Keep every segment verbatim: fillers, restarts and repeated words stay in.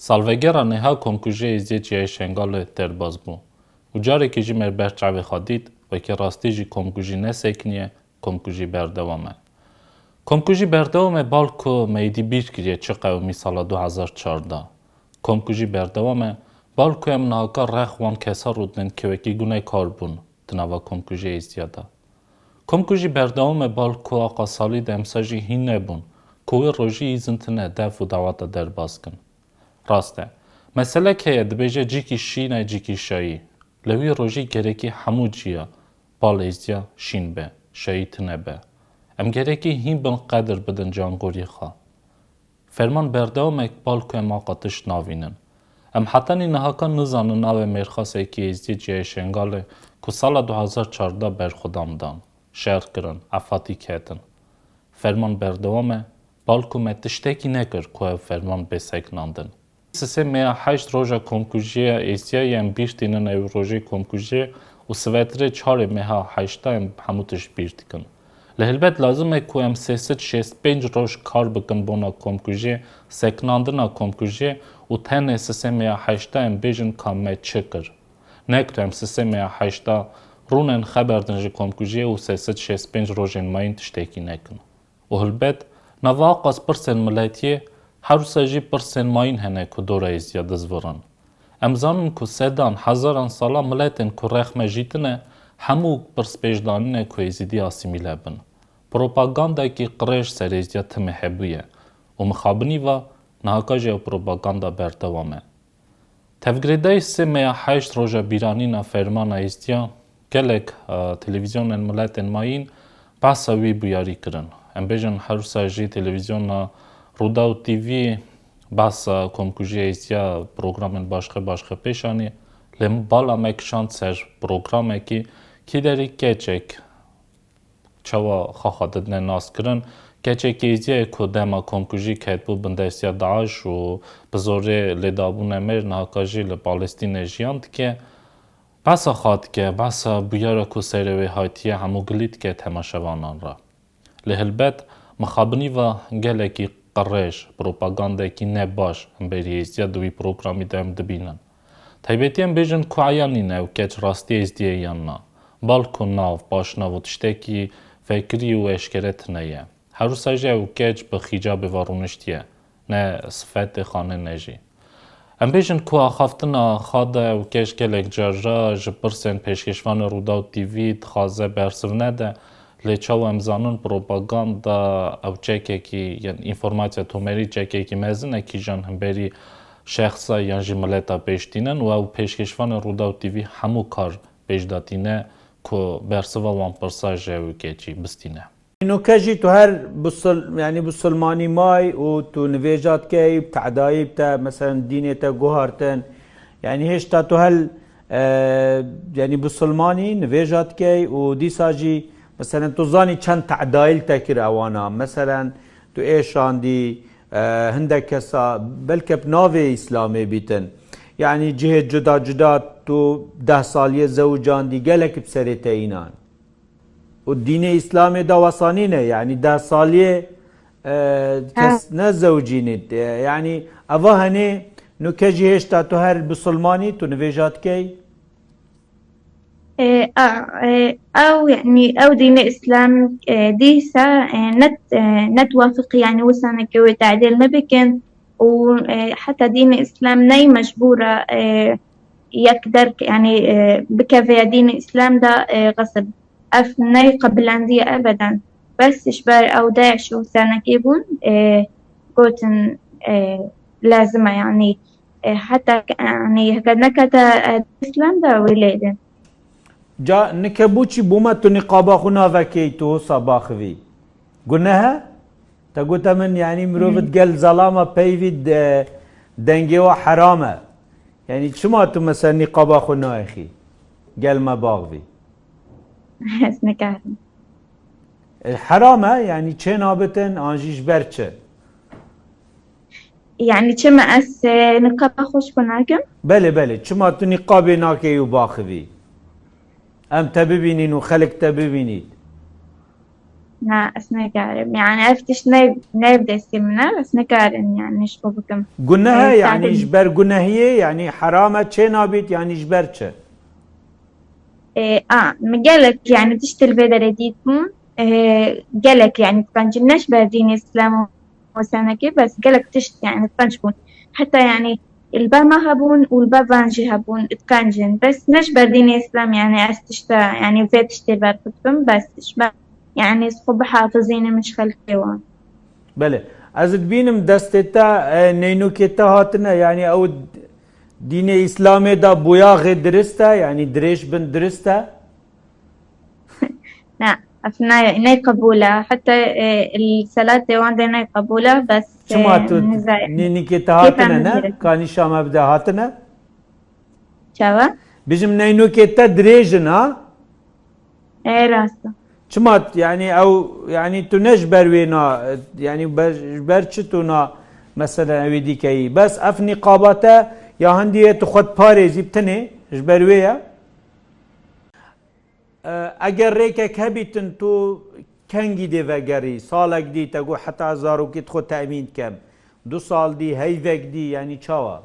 Salvegera niha komkujiyê Êzidiyê Çiyayê Şengalê derbas bû û carekê jî me ber çavê xwe dît, wekî rastî jî komkujî nesekiniye, komkujî berdewam e. Komkujî berdewam e, balku me êdî bîr kiriye çi qewimî sala du hezar çardeh. Komkujî berdewam e, balku em nahaka rex wan kesa rûdin ke wekî gunekar bûn di nava komkujiyê Êzidiya de. Komkujî berdewam e, balku aqa salî de emsa jî hîn nebûn ku wê rojî îzin tine def û daweta derbas kin. Rast e, meselek heye dibêje cîkî şîn e, cîkî şayî. Lê wî rojî gerekî hemû cîya bal Êzidiya şîn be, şayî tine be. Em gerekî hîn bin qedir bidin cangorî xwe. Ferman berdewamek balku em aqa tişt navînin. Em hetanî nihaka nizanin navê mêrxasekî Êzdî Cihê Şengalê ku sala du hezar çardeh berxwedam dan, şer kirin, efatî ketin. Ferman berdewam e, balku me tiştekî nekir ku ev ferman bê seknandin. Sisê meya heşt roja komkujiyê Êzdiyayê em bîr tînin ew rojê komkujiyê û sivetirê çarê meha heşta em hemû tişt bîr dikin. Lê helbet lazim e ku em sê sed şêst pênc roj kar bikin bona komkujiyê, seknandina komkujiyê û tenê sisê meya heşta em bêjin ka me çi kir. Ne ku em sisê meya heşta rûnin xeber din ji komkujiyê û sê sed şêst pênc rojên mayîn tiştekî nekin. Û hilbet, nava aqas pirsên miletiyê, her wisa jî pirsên mayîn hene ku dora Êzidiya dizvirin. Em zanin ku sedan, hezaran sala miletên ku rex me jî tine, hemû pirs pêş danîne ku Êzidî asîmîle bin. Propagandekî qirêj ser Êzidiya timê hebûye û mixabinî va, nihaka jî ew propaganda berdewam e. Tevgirêdayî sê meya heşt roja bîranîna fermana Êzdiya, gelek, e, televîzyonên miletên mayîn behsa wî bûyarî kirin. Em bêjin her wisa jî televîzyona Rûdaw T V behsa komkujiyê Êzdiya programên başqe başqe pêş anî. Lê bala me kişand ser programekî kî derî keçek çawa xwe xwe didine naskirin. Keçekî Êzidiyê ku dema komkujî ketbû bindestiya DAIŞ û bi zorê lêdabûne mêr, nihaka jî li Palestînê jiyan dike. Behsa xwe dike, behsa bûyera ku serê wê hatiye hemû gilî dike temaşevanan re. Lê helbet mixabinîva gelekî qirêj, propagandekî ne baş hemberî Êzdiya di wî programî de em dibînin. Taybetî em bêjin ku eyan nîne ew keç rastî Êzdî ye yan na. Balku nav, paşnav û tiştekî vekirî û eşkere tine ye. Her wisa jî ew keç bi xîcabê ve rûniştiye, ne sifetê xanê ne jî. Em bêjin ku axaftina xwe de ew keç gelek cara ji pirsên pêşkêşvanê Rûdaw T V dixwaze bersiv nede, lê çawa em zanin propaganda ew çekekî, yan înformasiya tomerî çekekî mezin e kîjan hemberî şexsa yan jî mileta pêş tînin û ew pêşkêşvanê Rûdaw T V hemû kar pêş de tîne ku bersiva wan pirsa ji ew keçî bistîne. Nûke jî tu her bisil-, yanî bisilmanî may û tu nivêja dikey, tehdayî bi te, meselen dînê te guhartin. Yanî hêşta tu hel, e, yanî bisilmanî nivêja dikey û dîsa jî, meselen tu zanî çend tehdayî li te kir ewana. Meselen tu êşandî, e, hindek kesa, belke bi navê Îslamê bîtin. Yanî cihê cuda cuda tu deh saliyê zewicandî, gelek bi serê te înan. Û dînê Îslamê de wesa nîne, yanî deh saliyê, e, kes nezewicînî. E, yanî eva henê nûke jî hêşta tu her bisilmanî, tu nivêja dikey? E, a, e, ew, yanî ew dînê Îslam, e, dîsa, e, net, e, netwafiqî, yanî wisa neke wê tadîl nebikin û, e, heta dînê Îslam ney mecbûr e, e, yek derk, yanî, e, bikeve ya dînê Îslam de, e, xesib. Ev neyqebilendiye ebeden. Bes ji ber ew DAIŞ û senekê bûn, e, gotin, e, lazim e, yanî, e, heta ke, yanî, heke nekete, e, Îslam de wê lê din. Ca nike bû çi bû me tu niqaba xwe navekey tu wisa baxivî? Guneh e? Te gote min, yanî mirov Hı. gel zelama peyvî de, dengê wa heram e. Yanî çima tu mesela nîqaba xwe naexî? Gel me baxvî. Ez nikarim. E, heram e, yanî çê nabitin, an jî ji ber çi? Yanî çima ez, e, nîqaba xwe ji xwe nakim? Belê, belê. Çima tu nîqabê nakeyî û baxivî? Em te bibînin û xelk te bibînît. Na, ez nikarim. Yani ev tişt ne, ne bi destê min e, ez nikarim yani ji xwe bikim. Gunehe Ee, yani sadece ji ber gunehiyê, yani heram e, çê nabît, yani ji ber çi? Ee, a, mi gelek yani tişt li vê derê dît bûn. Ee, gelek yani diqencin ne ji ber dînê Îslam û senekê, bes gelek tişt yani diqenc bûn. Heta yani li ber me hebûn û li ber van jî hebûn diqencin. Bes ne ji ber dînê Îslam yani ez tişta yani vê tiştê berxistim, bes ji ber yani ji xwe bihafizînim ji xelkê wan. Belê. Ez dibînim destê te, e, neynûkê te hatine, yani ew dînê Îslamê de boyaxê dirist e, yani dirêj bin dirist e? Na, ev ne, ne qebûl e. Heta, e, li selatê wan de ne qebûl e, bes, Çima e, tu niza- nî-, nîkê te hatine, ne? Ka nîşa me bide, hatine? Çawa? Bijim neynûkê te dirêj in, ha? E, rast e. Çima, yani ew, yani tu ne ji ber wê na, yani ber, ji ber çi tu na, mesela ewê dîkeyî? Bes ev nîqaba te ya hindî ye tu xwe diparêzî bi tinê, ji ber wê ye? E, eger rêkek hebîtin tu kengî dê vegerî, salek dî te got heta zarokê xwe temîn dikem, du sal dî, heyvek dî, yani çawa?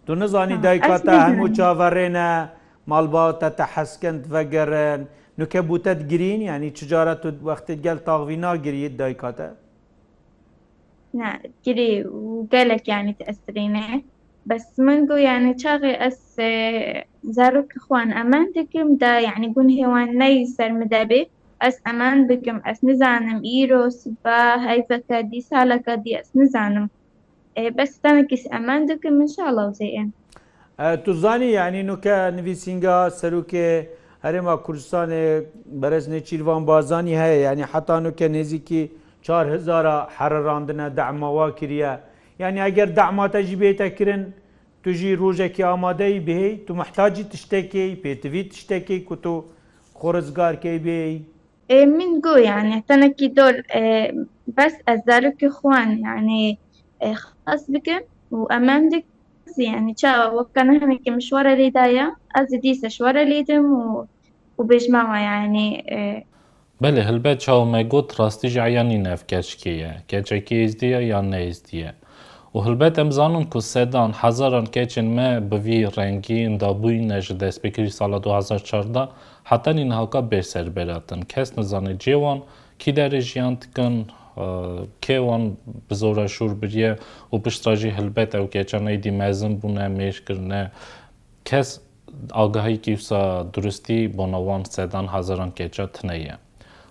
Tu nizanî Ha, dayika ez te hemû nizanîm. Çaverê ne, malbata te hez kin divegerin, nuke bû te digirîn, yani çi cara tu wextê gel taxvî nagirî dayika te? Ne, girî û gelek yani tesirîne. Bes min got yani çaxê ez, e, zarokê xwan emen dikim da yani gunhê wan ney ser mi debê. Ez emen bikim, ez nizanim îro, siba, heyveke dî, saleke dî, ez nizanim. E, bes tenekî ez emen dikim, inşallah zê ê. E, tu zanî, yanî nuke nivîsînga Serokê Herêma Kurdistanê Berez Nêçîrvan Barzanî heye, yanî heta nuke nêzîkî çar hezara herirandine, dema wa kiriye. Yanî eger dema te jî bête kirin, tu jî rojekî amadeyî bihêy, tu mihtacî tiştekê yî, pêtivî tiştekê ku tu xwe rizgar key bihêy? Ê, min got, yani, tenekî dor, e, bes ez zarokê xwan, yani, e, xas bikim û emen dikim, yani, çawa weke ne hemekî min ji we re lê daye, ez ê dîsa ji we re lê dim û, û bêjma we, yani, e, Belê, hilbet çawa me got, rastî jî eya nîne ev keçikê ye. Keçekî êzdî ye yan ne êzdî ye. Û hilbet em zanin ku sedan, hezaran keçên me bi vî rengî, dabûyîne ji destpêkirî sala du hezar çardeh, hetanî nihaka bê serberetin. Kes nizane cê wan, kî derê jiyan dikin, e, kê wan bi zora şûr biriye û piştre jî hilbet ew keçan êdî mezin bûne, mêj kirine. Kes agahiyekî wisa duristî bona wan sedan hezaran keça tine ye.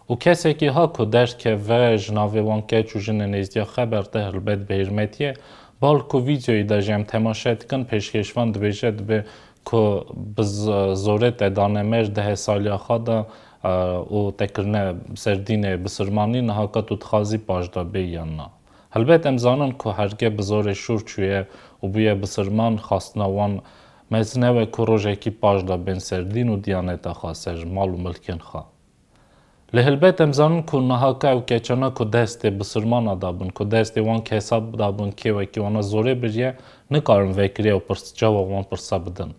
Û kesekî ha ku derkeve ji navê wan keç û jinên nêzdiya xeber de, hilbet bi hêrmetî ye, bal ku vîdyoyê de jî em temaşe dikin, pêşkêşvan dibêje, dibe ku bi z-, zorê te dane me ji dehê saliya xwe de, e, û te kirine ser dînê bisirmanî, niha ka tu dixwazî paş de bê yan na. Helbet em zanin ku herge bi zorê şûr çûye û bûye bisirman, xastina wan mezin ew e ku rojekî paş de bên ser dîn û diyaneta xwe, ser mal û milkên xwe. Lê helbet em zanin ku niha ka ew keçana ku destê bisirmana dabin, ku destê wan kesa dabin, kê wekî wana zorê biriye, nikarin vekirî ew pirs, cewab wan pirsa bidin.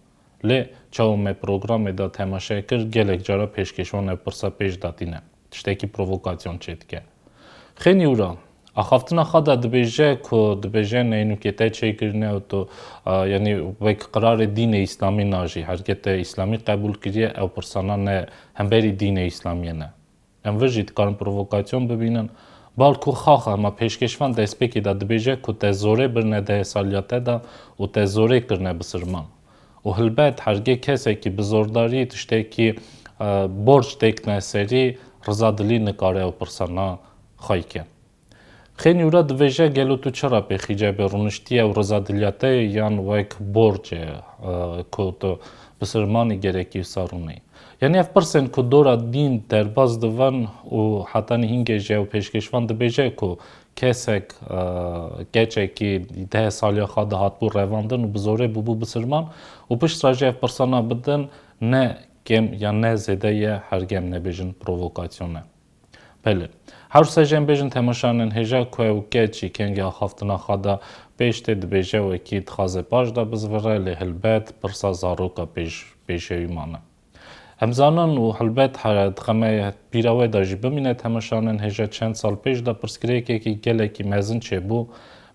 Lê çawa me programê de temaşe kir, gelek cara pêşkêşvan ev pirsa pêş datîne. Tiştekî provokasyon çêdike. Xênî wira, axaftina xwe de dibêje ku dibêje neynûkê te çêkirine û tu, a, yanî wek qirarê dînê îslamî najî. Herge te îslamî qebûl kiriye, ew pirsana ne hemberî dînê îslamiyê ne. Em vir jî dikarin provokasyon bibînin. Bal ku xaxa me pêşkêşvan destpêkê de dibêje ku te zorê birine dehê saliya te de û te zorê kirine bisirman. Û hilbet hergê kesekî bi zordarî tiştekî, e, borc têkine serî, rizadilî nikare ew pirsana xweyke. Xênî wira dibêje, gelo tu çira pê xîcebê rûniştiye û rizadiliya te ye yan wek borc e, e, ku tu bisirmanî gerekî wisa rûnî? Yanî ev pirsên ku dora dîn derbas dibin û hetanî hingê jî ew pêşkêşvan dibêje ku kesek, e, keçekî deh saliya xwe de hatibû revandin û bi zorê bûbû bisirman û piştre jî ev pirsana bidin, ne kêm yan ne zêde ye, hergem nebêjin provokasyon e. Belê. Her wisa jî em bêjin temaşanên hêja ku ew keç jî kengê axaftina xwe de pêş tê, dibêje wekî dixwaze paş de bizivire, lê hilbet pirsa zaroka pêş, pêşewî mane. Em zanin û helbet he-, dixeme bîra we de jî bimîne, temeşanên hêja çend sal pêş de pirsgirêkekî gelekî mezin çêbû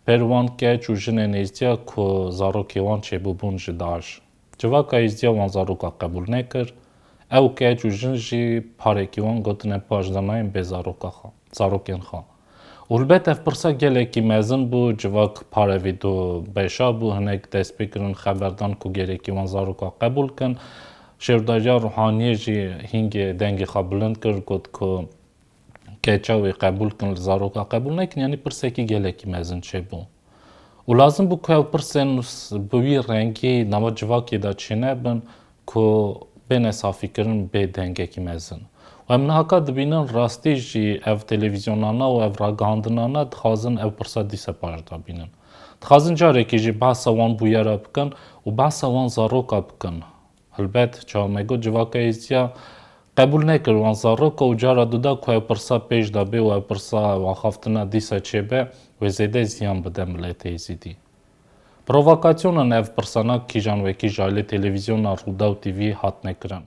ber wan keç û jinên êzdiya ku zarokê wan çêbûbûn ji DAIŞ. Civaka êzdiya wan zaroka qebûl nekir. Ew keç û jin jî parekî wan gotine paşdanayên bê zaroka xwe, zarokên xwe. Û helbet ev pirsa gelekî mezin bû, civak parevî do beşa bû, hinek dest pê kirin xeberdan ku gerekî wan zaroka qebûl kin. Şêwdariya ruhaniyê jî hîngê dengê xwe bilind kir, got ku keça wê qebûl kin, li zaroka qebûl nekin, yanî pirsekî gelekî mezin çêbû. Û lazim bû ku ew pirsên s-, bi wî rengî nava civakê de çênebin ku bêne safîkirin bê dengekî mezin. Û em nihaka dibînin rastî jî ev televîzyonana û ev ragihandinana dixwazin ew pirsa dîsa paş de bînin. Dixwazin carekî jî behsa wan bûyera bikin û behsa wan zaroka bikin. Helbet, çawa me got, civaka êzdiya qebûl nekir wan zaroka û cara duda ku ew pirsa pêş de bê û ew pirsa wan xaftina dîsa çêbe wê zêde ziyan bide miletê êzidî. Provokasyonan ev pirsana kîjan wekî ji alî televîzyona Rûdaw T V hatine kirin.